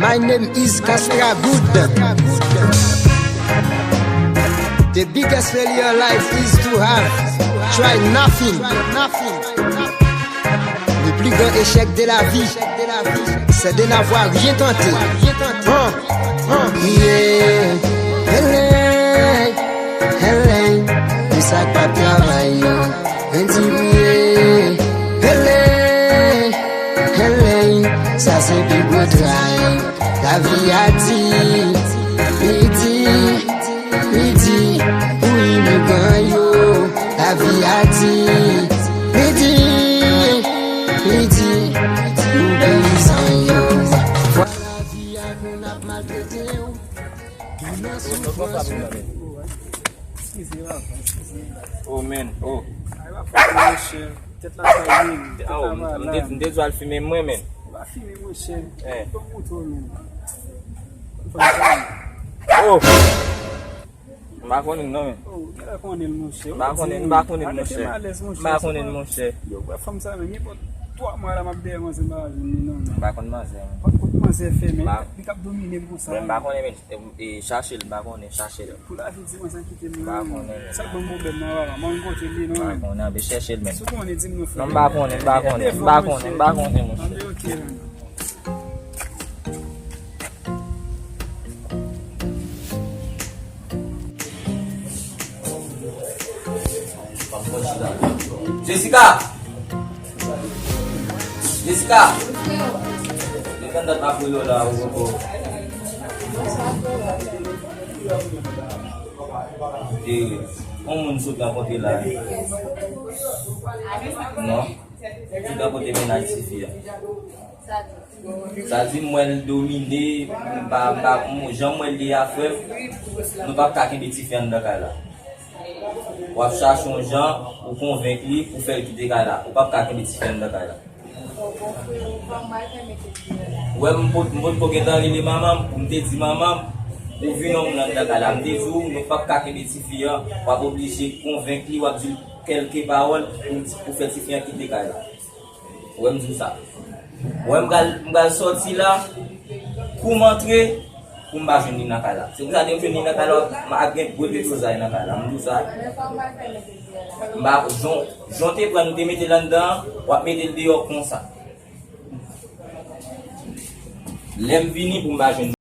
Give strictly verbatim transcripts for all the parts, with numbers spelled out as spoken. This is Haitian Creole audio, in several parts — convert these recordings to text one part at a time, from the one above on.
My name is Castra Good. The biggest failure in life is to have try nothing. Le plus grand échec de la vie, c'est de n'avoir rien tenté. Hein, hein. Yeah. Hey, hey, pou sa k p ap travay yo. Rendi priye, hele, hele, sa se pi gwo tray. Lavi a di, li di, li di, pou imigran yo. Lavi a di, li di, li di, pou peyizan yo. Vwa lavi a moun ap maltrete w. Ou nan soufrans. Eskize, papa, eskize. Oh, man, oh. Ay, papa, monchè. Tèt la fè mal, tèt la malad. M te, m te di w al fimen mwen, men. Ou pa fimen, monchè. Eh. Ban m montre w, men. Oh! M pa konnen l, non, men. Oh, ou genlè konnen l, monchè. M pa konnen, m pa konnen l, monchè. Arete malèz, monchè. M pa konnen l, monchè. Yo, wè fanm sa, men, nenpòt twa mwa la, m ap dèyè manzè, m pa jwenn li, non, men. M pa konn manzè, men. Pa konn manzè fè, men. Li k ap domine m konsa. Mwen, m pa konnen, men. E, e, chache l, m pa konnen, chache l. Pou lavi di mwen sa kite m. M pa konnen, men. Sa k ban m pwoblèm nan, papa. Mwen, m kontre li, non, men. M pa konnen, anben chèche l, men. Si w konnen, di m non, frè. Non, m pa konnen, m pa konnen, m pa konnen, m pa konnen, monchè. Anben, ok, men. Jessica! Jessica! Desann nan, m ap rele w la, ou poko. E, yon moun sot rankontre la. Non? Sot rankontre mennaj tifi a. Sa di m wè l domine, m pa, m pa, m, jan m wè l ye a, frè m, nou p ap ka kenbe tifi anndan kay la. W ap chache yon jan pou konvenk li, pou fè l kite kay la. Ou p ap ka kenbe tifi anndan kay la. Ou wè, m pot, m potko gentan rele manman m, pou m te di manman m, ou vin yon moun anndan kay la. M te di w, nou p ap ka kenbe tifi an, w ap oblije konvenk li, w ap di l kèlke pawòl pou, pou fè tifi an kite kay la. Ou wè m di w sa. Ou wè m pral, m pral sòti la, kou m antre, pou m pa jwenn li nan kay la. Se pou sa, depi m jwenn li nan kay la, m ap gen gwo deblozay nan kay la. M di w sa. M pa, jan, jan w te pran, nou te mete l anndan, w ap mete l deyò konsa. Lè m vini pou m pa jwenn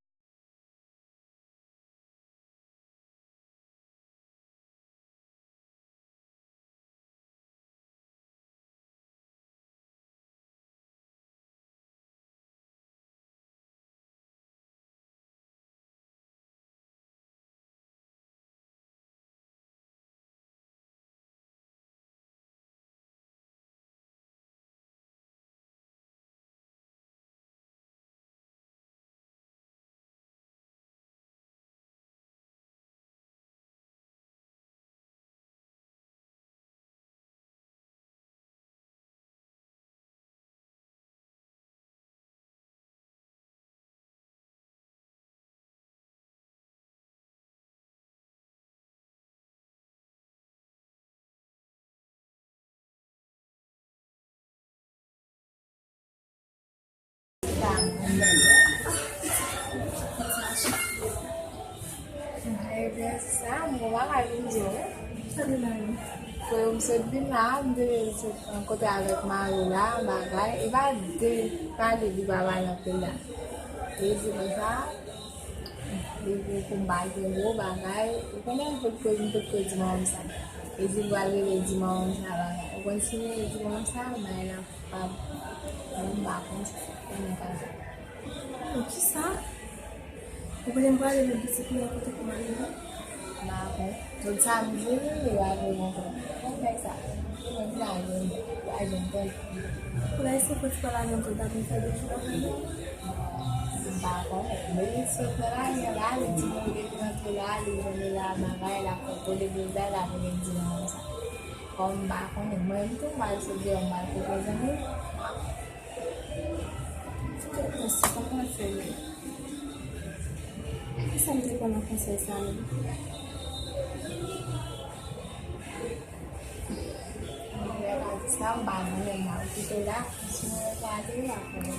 Ebyen, se sa, mwen pa ka vin di w. Frè m sot vin la, m te sot rankontre avèk mari w la, bagay. E pa de pale li pa pale anpil la. Li di konsa, li di pou m pa gen gwo bagay. Ou konnen m potko, m potko di manman m sa. Li di m pral rele di manman m sa bagay. Ou konn si m rele di manman m sa, bagay la pa bon, m pa konn si se konnen pa sa. Kisa? Ou konnen m prale met pitit mwen kote pou m ale la? M pa konn. Tout sa m di, yo ap reponn. Konn nèg sa. Mwen pa jwenn, pa jwenn tèl. Pou la, èske fò ti pale avè m, pou l pa vin fè de jou la? M pa konnen. Men li sot nan lari an la, li di mwen li rantre la, li jwenn li la, bagay la, fè gwo deblozay la, pou li di mwen sa. Kòm m pa konnen, mwen menm tou, m al sot deyò, m al kote zanmi m. Kòman fè menm? Kisa m te pran nan konsèy sa menm? Mwen pa di sa, m pa konnen, m al kite la, si mwen pa di, m ap konnen.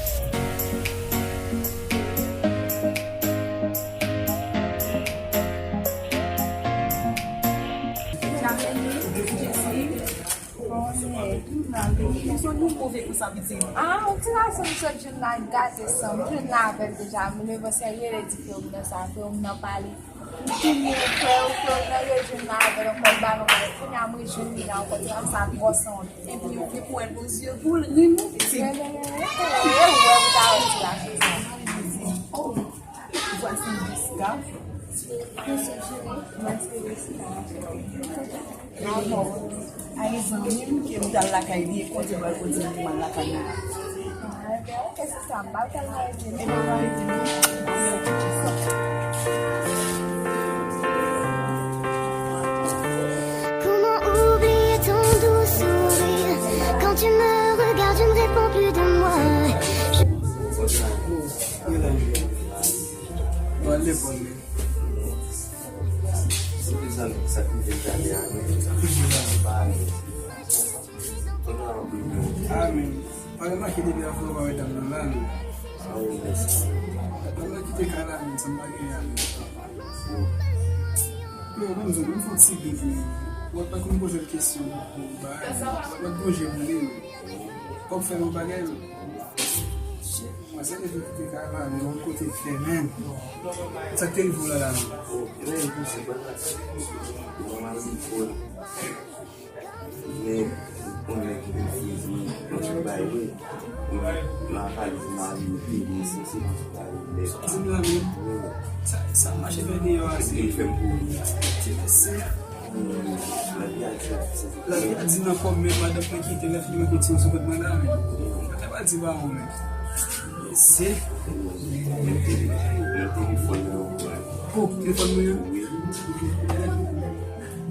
Ah, yon ti gason m sot jwenn la gate san m jwenn la avè l deja. M leve serye, li di frè m nan sa, frè m nan pale. M tounen frè m, frè m nan rejwenn la avè l ankò, l ba l ankò. Kounye a m rejwenn li la ankò, ti gason sa twò sanwont. Epi yo vle pou wè l bon zye pou l ri nou. Ou wè pou ta wè ti gason sa. Voici Giscard. Mwen se Julie, mwen se Giscard. Ay zanmi m ke m t al lakay li, e kote m al kote m al lakay li. Ah, ebyen, ok, se sa, m pa t al lakay li. E pa marye li non. Comment oublier ton doux sourire? Quand tu me regardes, je ne réponds plus de moi. Mwen lekòl wi. Sa ki te gade a, men. Amen. Pa remake depi avan ou pa wè dam nan la, non. Dam nan kite kay la, men, sa m pa gen a, men. Yo, ban m di w, ban m fè yon ti bif, men. Ou pa konn poze l kesyon, ou pa, ou pa gonje pou li, men. Kòb fè yon bagay, men. Mwen se te vin kite kay la, men yon kote fèmen. Sa k te rive w la la menm? Bay wi. Mwen, mwen pa di mari m pede, se, se pa yon lè. Di m la menm. Sa, sa mache fè deyò a, se. Li fè m kouri. Ti mesye. Lavi a di nan kò m, men madanm mwen kite lè fini mwen kite sou kont mwen la, men. Mwen te pa di ba ou, men. Mesye. Mwen te, mwen telefòn nan. Oh, telefòn mwen an? Wi.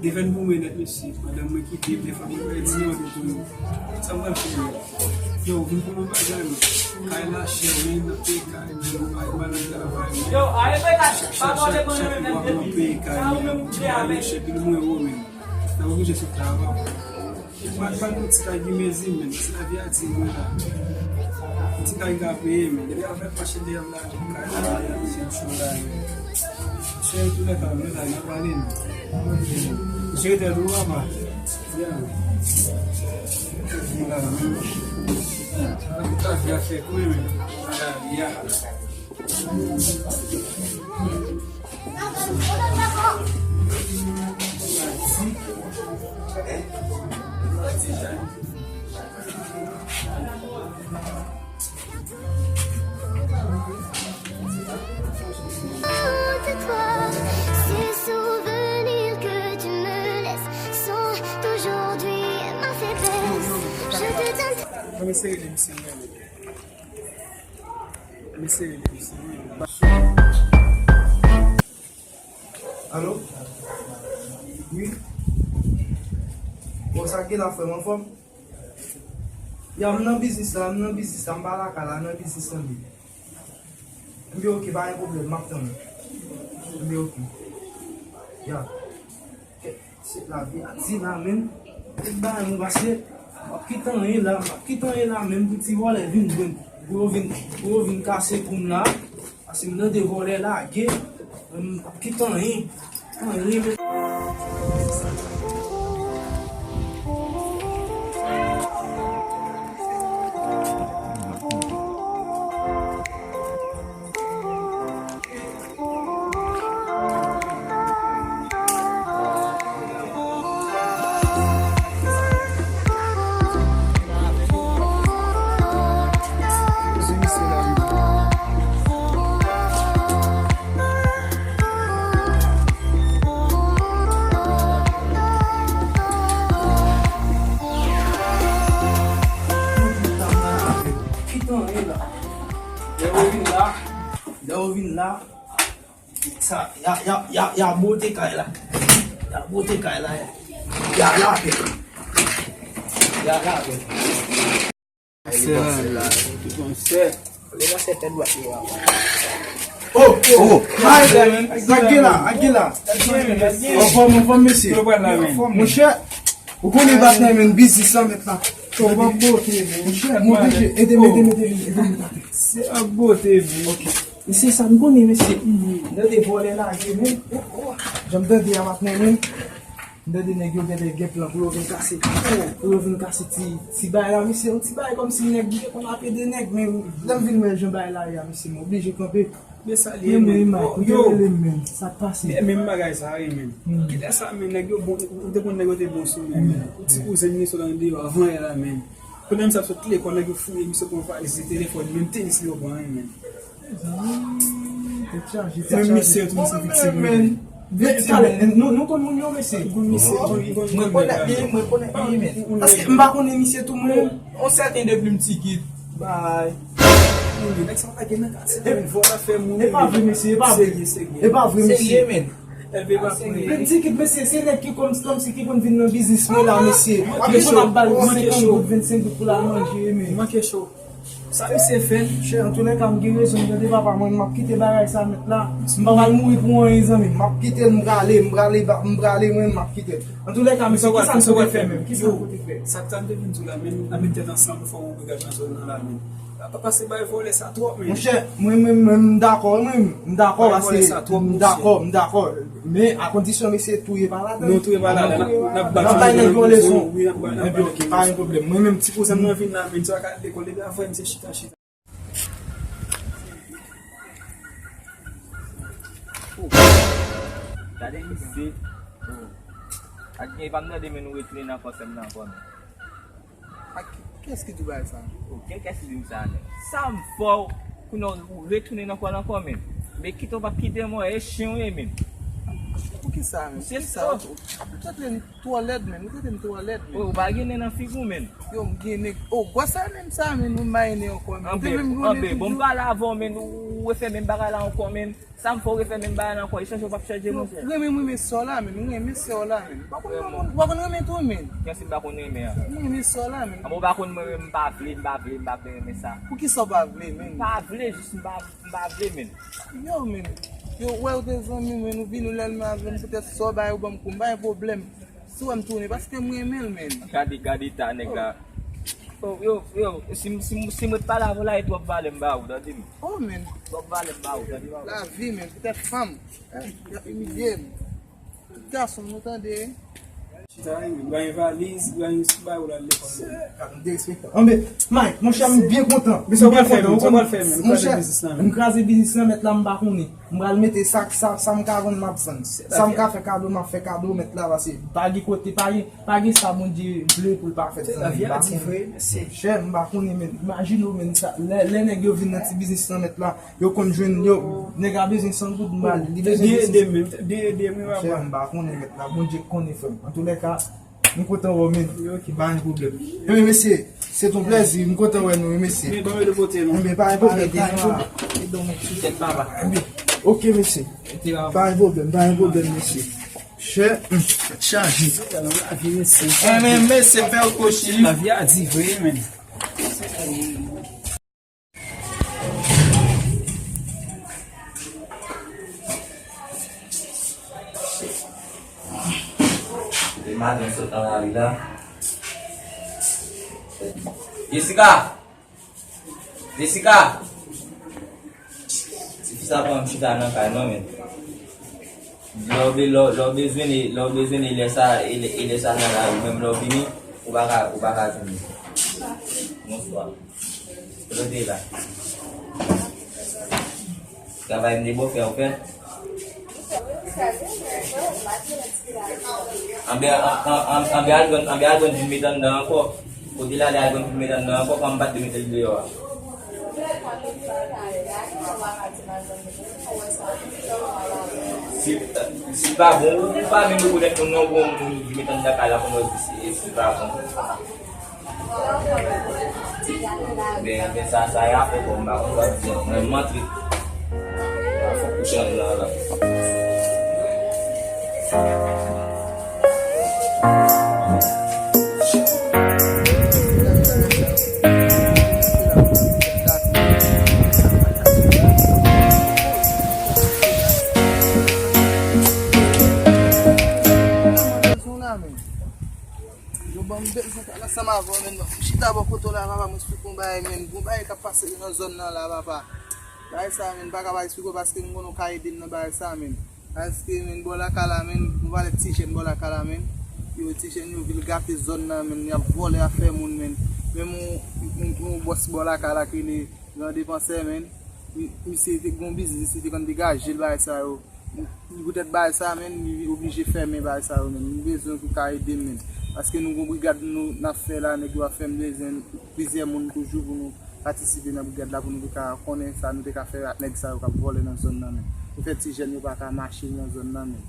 Devan pou mwen nèt, mesye. Madanm mwen kite, devan mwen pèdi yon de pou nou. Sa mwen fè yo? Yo, vin pou mwen bagay, men. Kay la chè, men, nan peyi kay, men, nou pa, pa nan travay, men. Yo, ale peyi kay. Chak, chak, chak, chak mwa, mwen peye kay, men. Mwen ale chè, pi mwen yo, men. Nan oblije sou travay. Pa, pa nou ti kay ki mezi, men. Se lavi a di mwen la. Ti kay ka peye, men. Depi afè mache deyò la, kay la, se chou la, men. Se tou lè ka, men, la, nan pale, men. Jere tèt ou, apa. Ya. Vin la, men. Sa ki ta fè fè kwen, men. Ya, ya. De toi, ces souvenirs que tu me laisses sont aujourd'hui ma faiblesse. Je te donne. Mwen sere li, msye. Mwen sere li, msye. Alo? Wi? Bon, sa ki la, frè m, anfòm? Ya, m nan biznis la, m nan biznis la, m pa lakay la, m nan biznis lan li. Ebyen, oke, pa gen pwoblèm, m ap tann ou. Ebyen, oke. Ya. Se lavi a di la, menm. Tout bagay nou pase. M ap kite anyen la, m ap kite anyen la, menm pou ti vòlè vin jwenn. Pou yo vin, pou yo vin kase kou m la. Pase m tande vòlè lage. Menm m p ap kite anyen. Anyen, menm. Kite anyen la. Lè yo vin la, lè yo vin la, sa, y a, y a, y a, y a bote kay la. Y a bote kay la. Y a lape. Y a lape. Sè la, tout yon sè. Lè nan sè tèt dwat li a. Oh, oh, oh. Sa k gen la, sa k gen la. Anfòm, anfòm, mesye. Monchè, ou konnen bat nan men biznis la mèt la. Monchè, m oblije. Ede m, ede m, ede m, ede m. Se ap bote, men. Ok. Mesye, sa m konnen, mesye. M tande vòlè lage, men. Jan m tande a, m ap mennen. M tande nèg yo gen, gen plan pou yo vin kase. Pou yo vin kase ti, ti bagay la, mesye. Yon ti bagay kòmsi nèg li te konn ap ede nèg, men lè m vin wè jan bagay la ye a, mesye, m oblije kanpe. Men sa li ye, men, men, men, men, men, men, sa k pase. Men, men bagay sa ye, men. Kilè sa, men, nèg yo bon, ou te konn nèg yo te bon sou men, men. Ou ti kouzen li sot andeyò avan yè la, men. Kounye a misye ap sot lekòl, nèg yo fouye, misye pran valiz li, telefòn, menm tenis li yo pran, men. Tèt chaje, tèt chaje. Menm misye tou, misye viktim, men. Men, talè, nou, nou konn moun yo, mesye. Mwen konnen byen, mwen konnen byen, men. Paske m pa konnen misye tou, mwen. On sèten depi m ti kit. Bay. Nèg sa pa gen nan katye, men. Vòlè afè moun. E pa vre, mesye, e pa vre. Serye, serye. E pa vre, mesye. Serye, men. Elve pa vre. Men ti kit, mesye, se nèg ki kòm, kòmsi ki konn vin nan biznis mwen la, mesye. Epi konn ap ba l senkant goud, vennsenk goud pou l al manje, men. Manke cho. Sa misye fè? Chè, antoulèka, m gen rezon m tande papa mwen, m ap kite bagay sa mèt la. M pa pral mouri pou anyen, zanmi. M ap kite l, m prale, m prale, m prale, mwen, m ap kite l. Antoulèka, mesye, kisa m te fè menm? Kisa m te fè? Sa k ta m te vin di w la, men, n ap met tèt ansanm pou fè yon brigad nan zòn nan la, men. Pa, pa pase bay vòlè sa twòp, men. Monchè, mwen menm, mwen, m dakò, mwen, m dakò, paske m dakò, m dakò. Men, akondisyon mesye touye pa ladan. Non, touye pa ladan. N ap, n ap bay nèg yo leson. Wi, n ap bay, n ap bay. Ebyen, ok, pa gen pwoblèm. Mwen menm, ti kouzen mwen vin la, men, ti pa ka lekòl, depi avè m se chita, chita. Gade misye. Ak gen pa m tande men nou retounen nan konsèm nan ankò, men. A ki, kiyès ki di w bagay sa? Oh, gen kiyès ki di m sa, nèg? Sa m fè w, kounye a ou retounen nan kò l ankò, menn. Men kite w p ap kite m, e chen w ye, menn. Poukisa, menn? Se sa. Ou trete m twò lèd, menn. Ou trete m twò lèd, menn. Oh, ou pa gen nen nan figi w, menn. Yo, m gen nen. Oh, gwòs sa menm sa, menn. Ou mayen nen ankò, menn. Anben, anben, bon, m pale avè w, menn. Ou refè menm bagay la ankò, menn. Sa m fè w refè menm bagay la ankò, e chanje w p ap chanje, monchè. Renmen m renmen sè w la, menn. M renmen sè w la, menn. Ou pa konn renmen, ou pa konn renmen tou, menn. Kiyès ki pa konn renmen an? M renmen sè w la, menn. Anben, ou pa konn mwen menm, m pa vle, m pa vle, m pa vle renmen sa. Poukisa w pa vle, menn? M pa vle, jis m pa, m pa vle, menn. Yo, menn. Yo, wè ou te zanmi m, menn, ou vin ou lèlman avè m, poutèt sa w bay ou ban m kou, m pa gen pwoblèm. Si w wè m tounen, paske m renmen l, menn. Gade, gade eta nèg la. Oh, yo, yo, si, si, si mwen t pale avè w la, e twòp valè m ba ou, tande m. Oh, menn. Twòp valè m ba ou, tande m. Lavi, menn, poutèt fanm. Y ap imilye m. Tout gason, nou tande. Chita, wi, ba yon valiz, ba yon sou bay ou la lekòl. Sa m derespektan. Anben, Mike, monchè, m byen kontan. Men sa w pral fè menm? Sa w pral fè menm? Monchè, m kraze biznis lan, mèt la, m pa konnen. M pral mete sa, sa, sa m ka vann, m ap vann. Sa m ka fè kado, m ap fè kado, mèt la, paske pa gen kote, pa gen, pa gen sa Bondye vle pou l pa fèt, zanmi m. Lavi a di vre, mesye. Chè, m pa konnen, men. Imajine w, men, sa, lè, lè nèg yo vin nan ti biznis lan, mèt la, yo konn jwenn, yo, nèg la bezwen san goud, m ba li, li bezwen de san. Byen ede m, byen ede m, wi, papa. Chè, m pa konnen, mèt la, Bondye k konnen, frè m. Antoulèka, m kontan wè w, men. Wi, ok. Pa gen pwoblèm. Enben, mesye, se t on plèzi, m kontan wè nou, wi, mesye. Men, ban m ede pote nou. Enben, pa gen pwoblèm, pa gen pwoblèm. Ede w, men, sou tèt, papa. Enben, ok, mesye. Pa gen pwoblèm, pa gen pwoblèm, mesye. Chè, hmm, tèt chaje. Lavi, mesye. Enben, mesye, fè w kochi. Lavi a di vre, men. Depi maten m sot nan lari la. Jessica! Jessica! Tifi sa pran m chita nan kay mwen, men. Lè w be-, lè w, lè w bezwen li, lè w bezwen li, lè sa, e lè, e lè sa nan lari, menm lè w vini, ou pa ka, ou pa ka jwenn li. Bonswa. Kote w te ye la? Travay m te ba w fè, ou fè? Anben, an, an, an, anben al jwenn, anben al jwenn vin met anndan ankò. Kote l ale al jwenn vin met anndan ankò, kòm m pa t dwe mete l deyò a. Si, si l pa bon, ou pa menm rekonèt moun nan, ou bon, moun vin met anndan kay la, konnen si, si l pa bon. Men, men sa, sa y ap fè, bon, m pa konn sa di, mwen, m antre. Fòk kouche anndan la. Yo ban m bezwen pale ansanm avè w, men. M chita bò kote w la, papa, m esplike w yon bagay, men. Gon bagay k ap pase nan zòn nan la, papa. Bagay sa, men, m pa ka pa esplike w paske m konnen w ka ede m nan bagay sa, men. Paske, men, bò lakay la, men, gon valè ti jèn bò lakay la, men. Yo, ti jèn yo vin gate zòn nan, men. Y ap vòlè afè moun, men. Menm yon, yon, yon bòs bò lakay la ki rele Gran Depansè, men. Mi-, misye te gon biznis, misye te konn degaje l, bagay sa yo. Poutèt bagay sa, men, li oblije fèmen bagay sa yo, men. M bezwen pou ka ede m, men. Paske nou gon brigad nou, n ap fè la, nèg yo ap fè m bezwen plizyè moun toujou pou nou patisipe nan brigad la, pou nou te ka konnen sa nou te ka fè ak nèg sa yo k ap vòlè nan zòn nan, men. Pou fè ti jèn yo pa ka mache nan zòn nan, men.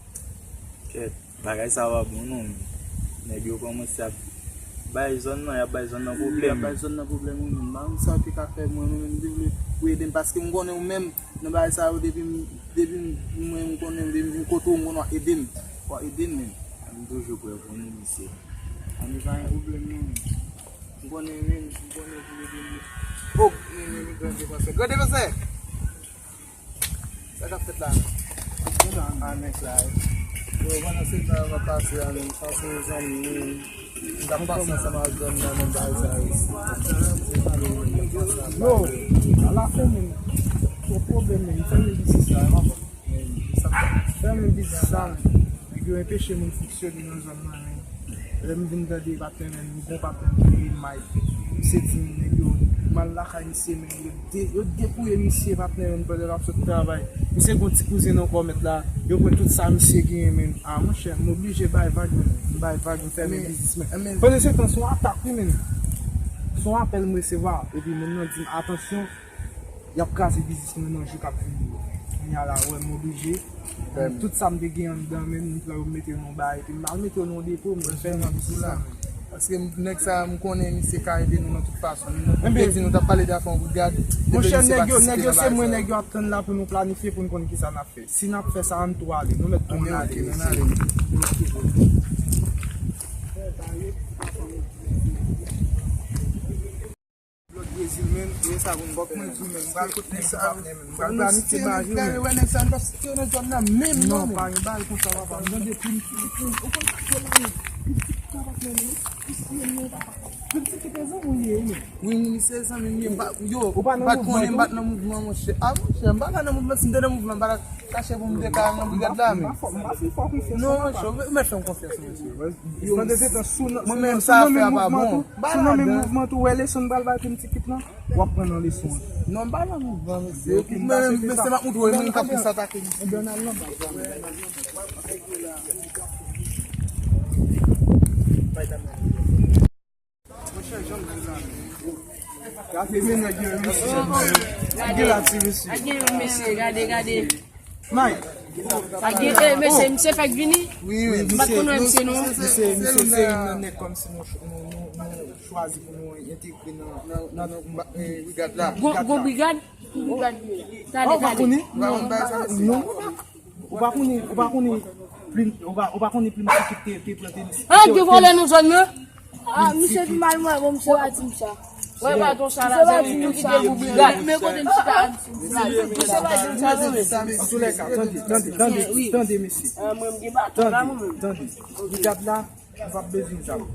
Kèt. Bagay sa pa bon non, men. Nèg yo kòmanse ap bay zòn nan, y ap bay zòn nan pwoblèm. Y ap bay zòn nan pwoblèm, wi, men. M pa konn sa w te ka fè mwen, mwen menm, m te vle pou ede m, paske m konnen ou menm, nan bagay sa yo, depi m, depi m, mwen, m konnen, depi m vin kote w, m konnen w ap ede m. W ap ede m, men. M toujou prè pou nou, mesye. An, men pa gen pwoblèm non, men. M konnen, men, m konnen w pou ede m. Oh, men, men, men, Gran Depansè. Gran Depansè! Sa k ap fèt la menm? A, nèg la, wi. Yo, pandan se tan yo ap pase a menm, sa se zanmi, wi. M t ap pase ansanm ak zòn nan menm, bagay sa, wi. Yo, alafen menm, yon pwoblèm menm, fèmen biznis la, wi, papa. Fèmen biznis la menm. Nèg yo enpeche moun fonksyone nan zòn nan, men. Lè m vin tande patnè, men, m gon patnè m ki rele Mike. Misye di m, nèg yo, m al lakay misye, men, yo de-, yo depouye misye, patnè, men, pandan l ap sot travay. Misye gon ti kouzen nan kòmèt la, yo pran tout sa misye genyen, men. A, monchè, m oblije bay vag, men. M bay vag, m fèmen biznis, men. Pandan se tan, se yon atak, wi, men. Se yon apèl m resevwa, epi moun nan di m, "Atansyon, y ap kraze biznis mwen nan jou k ap vini yo." Kounye a la, w wè m oblije. Tout sa m te gen anndan menm, m fè yo mete yo nan yon bagay, epi m al mete yo nan yon depo, m fè m biznis la menm. Paske nèg sa, m konnen misye ka ede nou nan tout fason. Nou te di nou t ap pale de afè yon brigad. Monchè, nèg yo, nèg yo se mwen, nèg yo ap tann la pou nou planifye, pou n konn kisa n ap fè. Si n ap fè sa, ann tou ale. Nou mèt tou ann ale. Ann ale. Blòd Brezil menm, e sa konn bòk mwen di menm. M pral kote nèg sa, m pral planifye bagay yo menm. Wè nèg sa, nou pa site yo nan zòn nan menm non. Non, pa gen bagay konsa papa. M tande plim ti plim. Ou konn sa k fè la menm. Plim ti plim papa. Plim ti plim se zanmi w ye wi. Wi, wi, se zanmi m ye. M pa, yo, ou pa nan mouvman tou? M pa t konnen, m pa t nan mouvman, monchè. A, monchè, m pa ka nan mouvman, si m te nan mouvman, m pa t ap chache pou m te ka al nan brigad la, men. M pa fè, m pa fin fè w konfyans non, papa. Monchè, ou mèt fè m konfyans, monchè. Yo, mwen menm sa afè a pa bon. Si w nan menm mouvman tou, wè leson m pral bay pou m ti kit lan, w ap pran nan leson an. Non, m pa nan mouvman, mesye. Mwen menm, mesye, m ap montre w, mwen k ap plis atake misye. Ebyen, ann al non. Gade men nèg yo, mesye. Gade la, ti mesye. Gade men mesye, gade, gade. May. Gade, eh, mesye, misye fèk vini? Wi, wi, misye. M pa t konn wè misye non. Misye, misye se youn nan nèg kòmsi nou ch-, nou, nou, nou chwazi pou nou entegre nan, nan, nan, nan, eh, brigad la. Gon, gon brigad? Ki brigad li ye? Talè, talè. Non. Non. Ou pa konnen, ou pa konnen plim, ou pa, ou pa konnen plim ti kit te, te pran tenis. Ah, ki vòlè nan zòn nan? Ah, misye pi mal mwen, bon, misye pa di m sa. Wè baton sa la, zanmi, tou kite pou brigad. Men kote m chita a, misye pa di m sa. Misye pa di m sa, non, men. Antoulèka, tande, tande, tande, tande, mesye. Ah, mwen, m gen baton la, mwen menm. Tande, tande. Brigad la, nou p ap bezwen zam.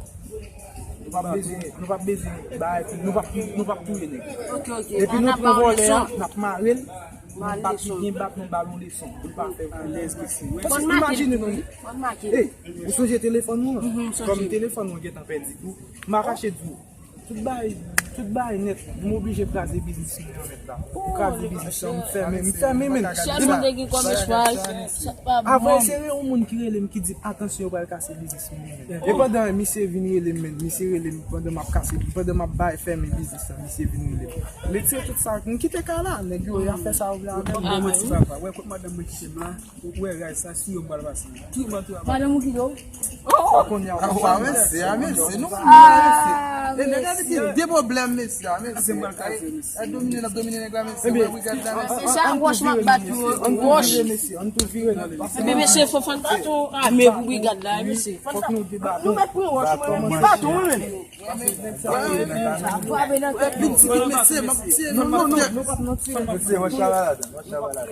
Nou p ap bezwen, nou p ap bezwen bay, nou p ap, nou p ap touye nèg. Ok, ok. Epi nou pran vòlè a, n ap mare l, nou pa pi byen bat, nou ba l yon leson. Pou l pa fè vòlè. Paske imajine non. Ey, ou sonje telefòn nou an? Kòm telefòn nou an gentan pèdi tou, m pa kache di w. Tout bagay, tout bagay nèt, m oblije kraze biznis mwen an nèt la. M kraze biznis lan, m fèmen, m fèmen menm. Sèl moun te gen kòm espwa, sa pa bon. Avan, se yon moun ki rele m ki di, "Atansyon, yo pral kase biznis mwen." E pandan misye vin rele m, menm, misye rele m pandan m ap kase, pandan m ap bay fèmen biznis lan, misye vin rele m. Retire tout sa, m kite kay la, nèg yo, y ap fè sa yo vle avè m. Bon, bon, mwen ti papa, wè kot madanm mwen kite m la. Ou wè ray sa, si yo m pral pase. Tout mwen tou ap. Madanm ou kite w? Kounye a, ah, mesye, ah, mesye, nou fini la, mesye. E nèg la mete de pwoblèm, mesye, ah, mesye. Ay, domine, n ap domine nèg la, mesye. Wè, brigad la, mesye. Mesye, sa wòch m ap bat yo, wòch. Mesye, ann tou vire, mesye. Ebyen, mesye, fò, fò n baton ame pou brigad la, mesye. Fòk nou de baton. Nou mèt pran wòch, mwen menm, de baton, mwen menm. Plim ti kit, mesye, m ap tiye nou. Non, non, non, nou p ap nan tiye. Mesye, wòch la malad, wòch la malad.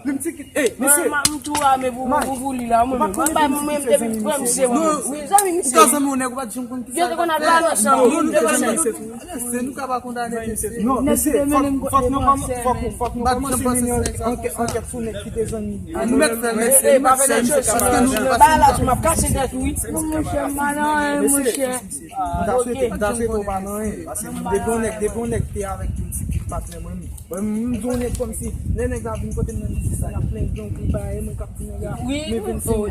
Plim ti kit, ey, mesye. M tou ame pou, pou, pou li la, mwen menm. Mwen bay mwen menm, depi m pran misye, mwen menm. Zanmi misye. Ou ka zanmi yon nèg, ou pa t janm konn ki sa. Yo te konn ap pale ansanm. Non, nou te janm konn misye tou. Mesye, nou ka pa kondane misye. Non, mesye, fòk, fòk nou kòman-, fòk, fòk nou kòmanse mennen ankèt, ankèt sou nèg ki te zanmi. Nou mèt fè l, mesye, nou mèt fè l, mesye, paske nou pa la, m ap kase tèt ou, wi. Monchè, m pa nan anyen, monchè. M ta swete, m ta swete w pa nan anyen. Paske depi yon nèg, depi yon nèg te avèk yon ti kit patnè mwen menm. Mwen, m di yon nèg kòmsi, lè nèg la vin kote m nan biznis la, l ap plenn jan pou l pa e mwen k ap di nèg la, men vennsenk.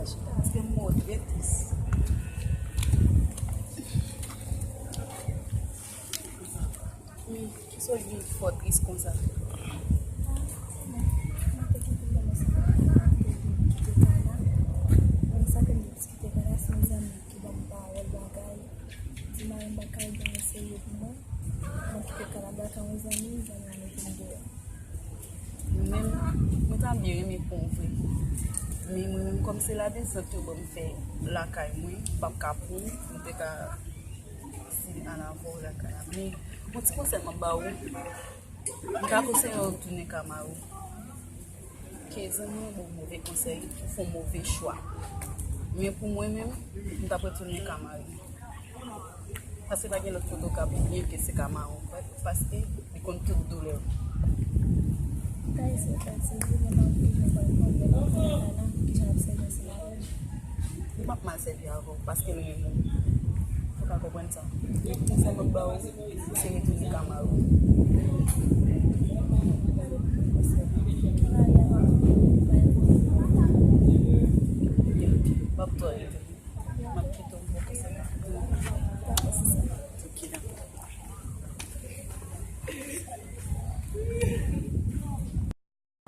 Chita, paske m mò trè tris. Wi, kisa w vin fò tris konsa? Menm sa ke m te diskite kay la, se yon zanmi ki ban m pawòl bagay, di mari m pa ka al gen yon serye pou mwen. Mwen kite kay la, m pral ka yon zanmi, zanmi a mete m deyò. Mwen menm, mwen ta byen renmen pran w vre. Men mwen menm, kòm se ladesant yo ban m fè lakay mwen, m p ap ka pran, m te ka si al avè w lakay la. Men yon ti konsèy m ap ba ou, m ka konseye w tounen ka mari w. Ke zanmi w ba w move konsèy, ou fè yon move chwa. Men pou mwen menm, m t ap retounen ka mari m. Paske pa gen lòt kote w ka peye ke se ka mari w, paske li konn tout doulè w. Kay se pati, li gen pa pou jan pral konn lè l ap vin la, ki jan l ap sèvi ansanm avè m. Li p ap mal sèvi avè w, paske l renmen w. Ou ka konprann sa. Konsèy m ap ba w, se retounen ka mari w. Ok, ok. M ap tò retounen. M ap kite w bò kote sa. Ok, dakò.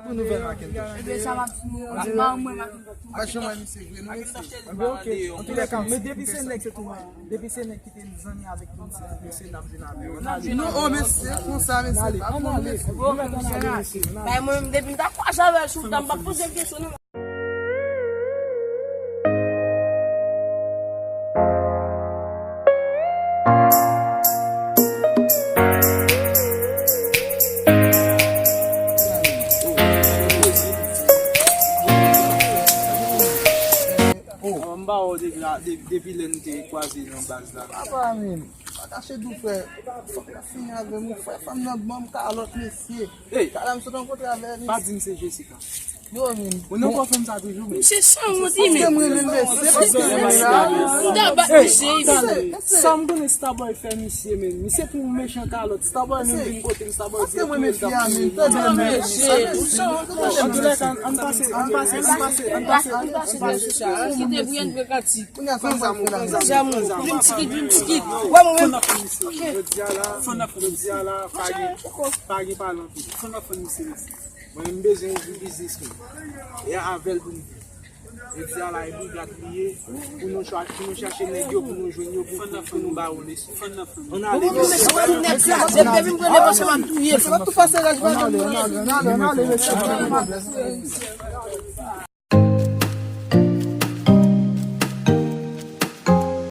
Pou nouvèl Macintosh. Ebyen, sa m ap di nou, di mari mwen Macintosh. Machin mwen, misye vre, nou mesye. Anben, ok. Antoulèka, men depi se nèg, se tou mwen. Depi se nèg ki te zanmi avèk misye, se n ap vin avè yo. Non, oh, mesye, konsa, mesye, pa pran mesye. Bay mwen, depi m ta kwaze avè l sou tan, m p ap poze l kesyon, non. Oh, m ba w depi la, de-, depi lè n te kwaze nan baz la. Apa, men, pa kache dou, frè. Fòk la fini avè m, frè. Fanm nan ban m kalòt, mesye. Hey! Talè m sot rankontre avè misye. Pa di m se Jessica. Yo, men. Ou nan kò fanm sa toujou, men. Misye sanwont, wi, men. Paske mwen renmen l, mesye. Paske mwen renmen l. M ta bat misye, wi. Sa m konnen Starboy fè misye, men. Misye pou yon mechan kalòt. Starboy menm vin kote m, Starboy di l touye l t ap touye l. Antoulèka, ann pase, ann pase, ann pase, ann pase, ann pase. Kite Brian pran kantik. Pran zam, pran zam, pran zam. Dream ticket, dream ticket. Wè mwen menm. Jodi a la, jodi a la, pa gen, pa gen pale anpil. Fò n ap fè misye mesye. Mwen menm m bezwen ouvri biznis mwen. E avè l pou m viv. Jodi a la, e Bougat li ye. Pou nou cha-, pou nou chache nèg yo, pou nou jwenn yo, pou, pou, pou nou ba yo leson. Ann ale, mesye. Depi m pran devan se m ap touye. Ann ale, ann ale, ann ale, ann ale, mesye.